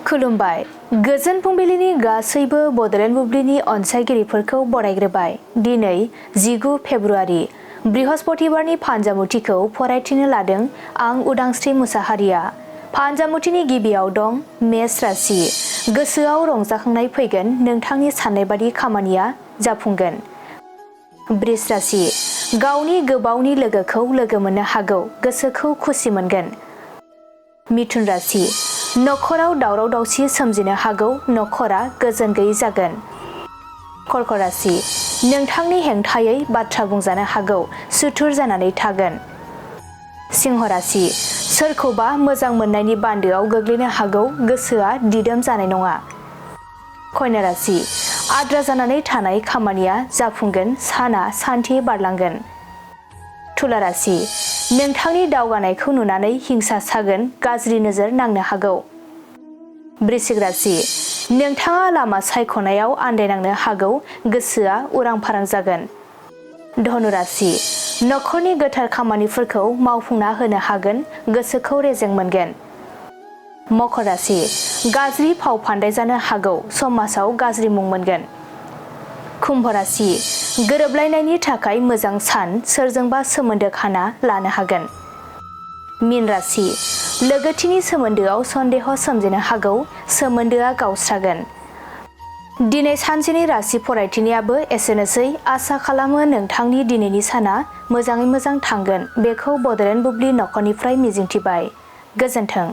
खुलुमबाय। गोजोन फुंबिलिनि गासैबो बड'लेण्ड बुब्लिनि अनसायगिरिफोरखौ बरायग्रोबाय। दिनै 19 फेब्रुआरि बृहस्पतिबारनि फान्जामुथिखौ फरायथिनो लादों आं उदांस्रि मुसाहारिया। फान्जामुथिनि गिबियाव दं मेष राशि। गोसोआव रंजाखांनाय फैगोन, नोंथांनि साननाय बादि खामानिया जाफुंगोन। बृष राशि। गावनि गोबावनि लोगोखौ लोगो मोननो हागौ, गोसोखौ खुसि मोनगोन। मिथुन राशि। नखराव दावराव दावसि सोमजिनो हागौ, नखरा गोजोन गैयै जागोन। कर्क राशि। नोंथांनि हेंथायै बाथ्रा बुंजानो हागौ, सुथुर जानानै थागोन। सिंह राशि। सोरखौबा मोजां मोननायनि बान्दोआव गोग्लैनो हागौ, गोसोआ दिदोम जानाय नङा। कन्या राशि। आद्रा जानानै थानाय खामानिया जाफुंगोन, साना सान्थियै बारलांगोन। तुला राशि। नोंथांनि दावगानायखौ नुनानै हिंसा सागोन, गाज्रि नोजोर नांनो हागौ। वृश्चिक राशि। नोंथाङा लामा सायख'नायाव आन्दायनांनो हागौ, गोसोआ उरां फारां जागोन। धनु राशि। नखरनि गोथार खामानिफोरखौ मावफुंना होनो हागोन, गोसोखौ रेजें मोनगोन। मकर राशि। गाज्रि फाव फान्दाय जानो हागौ, समाजाव गाज्रि मुं मोनगोन। कुम्भ राशि। गोरोबलायनायनि थाखाय मोजां सान, सोरजोंबा सोमोन्दो खाना लानो हागोन। मीन राशि। लोगोथिनि सोमोन्दोआव सन्देह सोमजिनो हागौ, सोमोन्दोआ गावस्रागोन। दिनै सानसेनि राशि फरायथिनायाबो एसेनोसै। आसा खालामो नोंथांनि दिनैनि साना मोजाङै मोजां थांगोन, बेखौ बड'लेण्ड बुब्लि नखरनिफ्राय मिजिंथिबाय। गोजोन्थों।